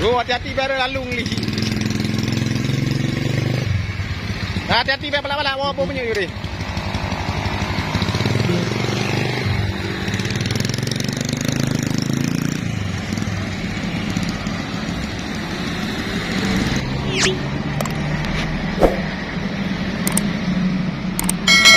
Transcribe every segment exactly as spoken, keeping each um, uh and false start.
Bro, hati-hati biar lalu ngeuli. Hati-hati biar balak-balak, bawa bom minyeuk tadi.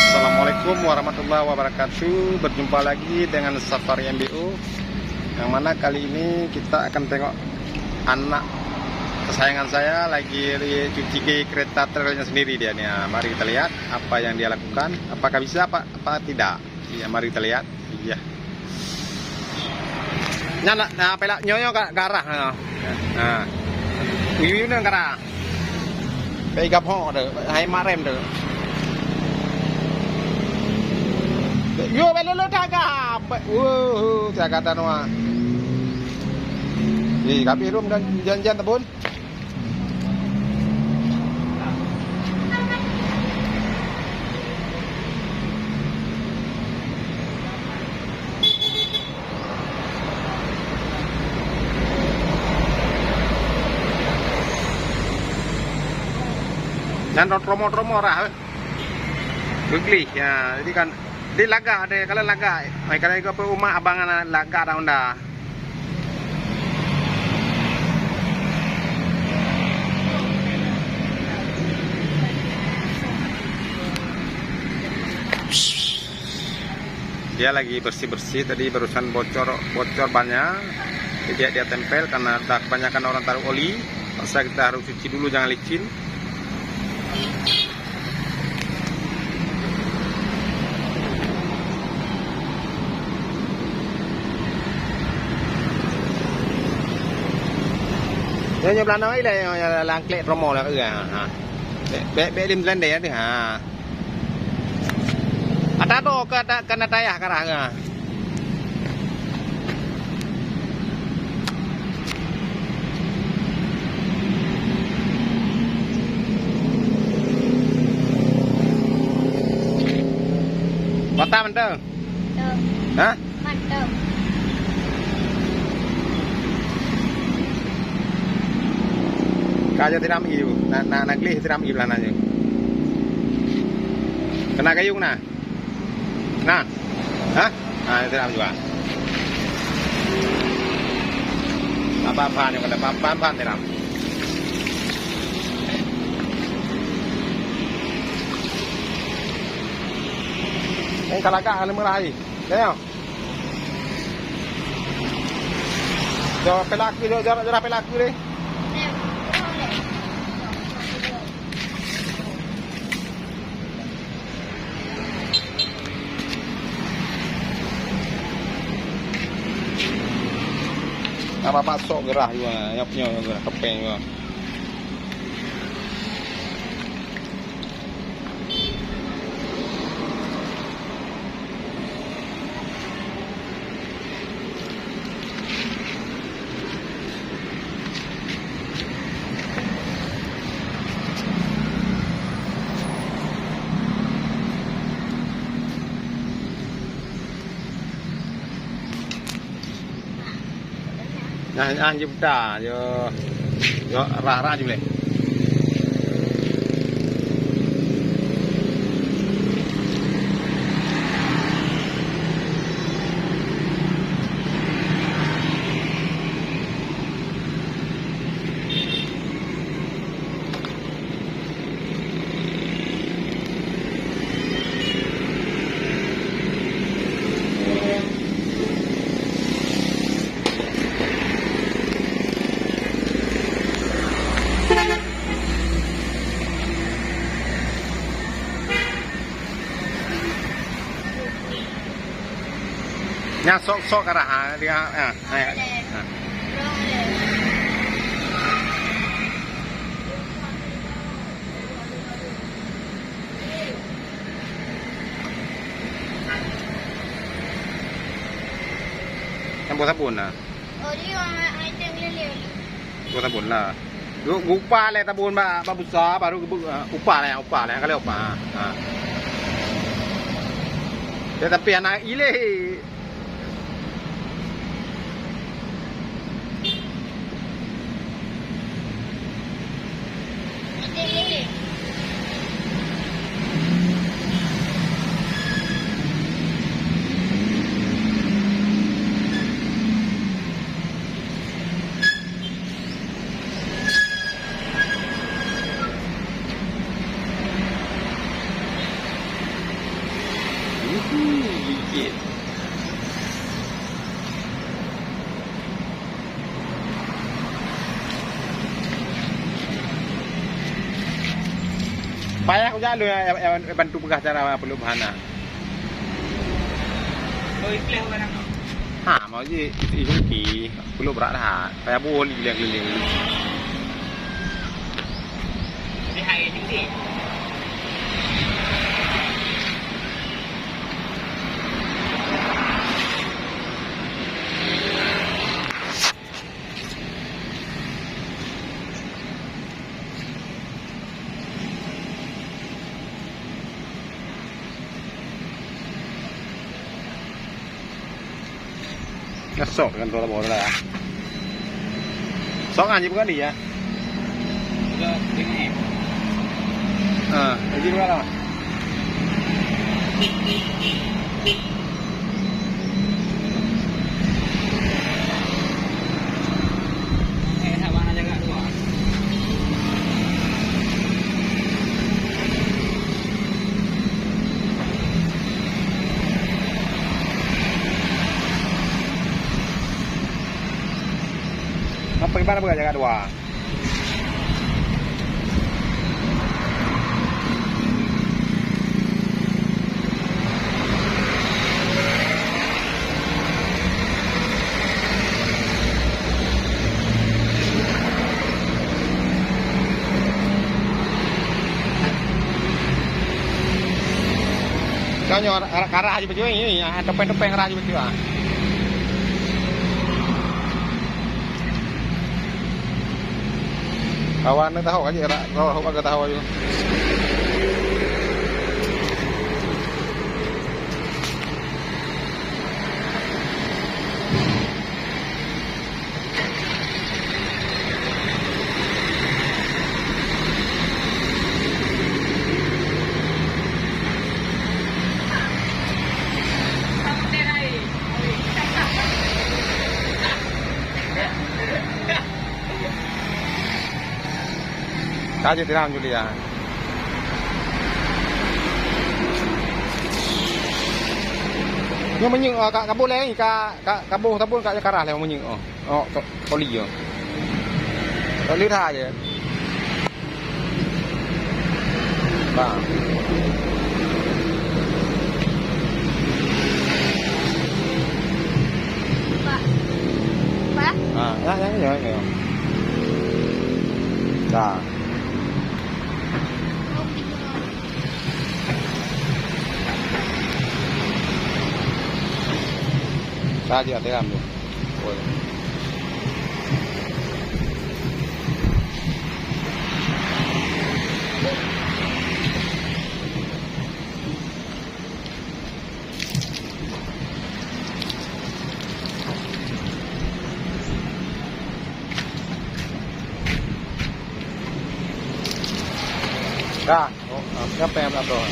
Assalamualaikum warahmatullahi wabarakatuh. Berjumpa lagi dengan Safari M B O. Yang mana kali ini kita akan tengok anak kesayangan saya lagi cuci ke kereta trailnya sendiri dia ni. Ah, mari kita lihat apa yang dia lakukan. Apakah bisa apa, apa tidak? Iya, mari kita lihat. Iya. Nyan nak, nak pelak nyoe nyoe ka garah. Ha. Ha. Uyu-uyu nang garah. Pegap ho tu, hai mak rem tu. Yo, belo lo daga. Wuh, jaga tanwa. Eh, kami rum dan janjian tabun. Dan romo-romo rah, eh. Beugléh, ya. Jadi kan, di lagak deh, kalau lagak. Ai, kalau ikut umat abang anak lagak dah onda. Dia lagi bersih-bersih tadi, barusan bocor, bocor bannya. Jadi dia tempel karena dah kebanyakan orang taruh oli. Paksa kita harus cuci dulu, jangan licin. Nyoe, nyoe beulanoe ilée, nyoe, nyoe lam klek promo lah, ha, ha. Bèk, bèk, bèk lem selendang tu, ha. Ata tu ke, ke, kena tayah karah, ha. Mata mantap. Mantap. Ha? Mantap. Ka jeuet tiram ie, na, na, na gleh tiram ie beulanan jih. Kena gayung na. Nah. Hah? Ha, tidak juga. Apa-apa ni, kena apa-apa, apa tidak. Eh, kalau agak, kalau murah lagi. Ya, ya. Jauh pelaku, jauh, jauh, jauh pelaku deh. Apa masuk gerah juga, nyop-nyop gerah kepeng juga. Nah, nah, jeuet buta, yo, yo, rah-rah jeuet lé. Nyan sok-sok ka rah, ha, dia, ha, ha, ha. Nyang boh sabon na. Oh, jadi orang, orang itu yang keliling. Boh sabon lah. Geu-, geuupah lé sabon bak, bak busa, baru geubu-, ah, upah lé, upah lé, kali upah. Ha. Ya, tapi anak ileh. Payah kujak lôn ya, ya, ya, bantu peugah cara peuleueb hana. Oh, ikhleh barang tu. Ha, mau ji, itu, itu ki, peuleueb brat dah. Payah boh li keliling-keliling. Jadi, hai judi. Nyan sok ngon dua boh lah. Sok nyan jibuka dia. Udah, ini. Ha, jadi berapa? Apa gimana bukan jaga dua? Nyoe, nyoe, karah, karah aja beutôi ni, ah, topeng-topeng karah aja beutôi, ah. Kawan ni tahu aja, tahu, tahu, tahu aja. Ka jeuet tiram Julia. Nyoe meunyeuk, ah, ka, ka boleh, ka, ka, ka boh sabon ka karah lé meunyeuk, oh. Oh, ko-, koli, oh. Koli dah je. Bang. Pak. Pak. Ah, ya, ya, ya, ya. Dah. Tadi ada rambut. Dah. Oh, ah, siapa yang melapor?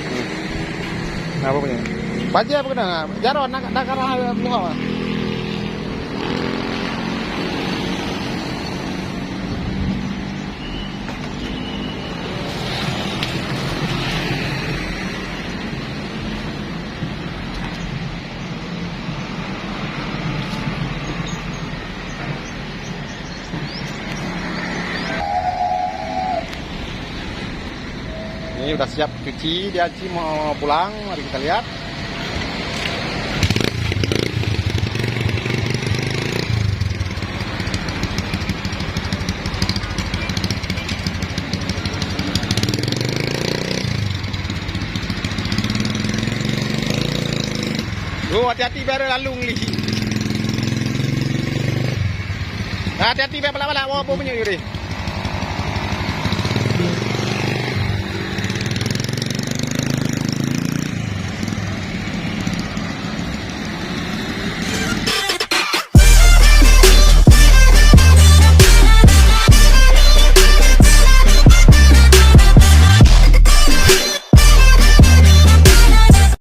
Hmm. Nah, apa punya? Baja apa kena? Jarod nak, nak karah, eh, punya apa? Ini udah siap cuci, dia cuci mau pulang, mari kita lihat. Oh, hati-hati biar lalu ngeli. Hati-hati biar balak-balak, wah, apa punya ni?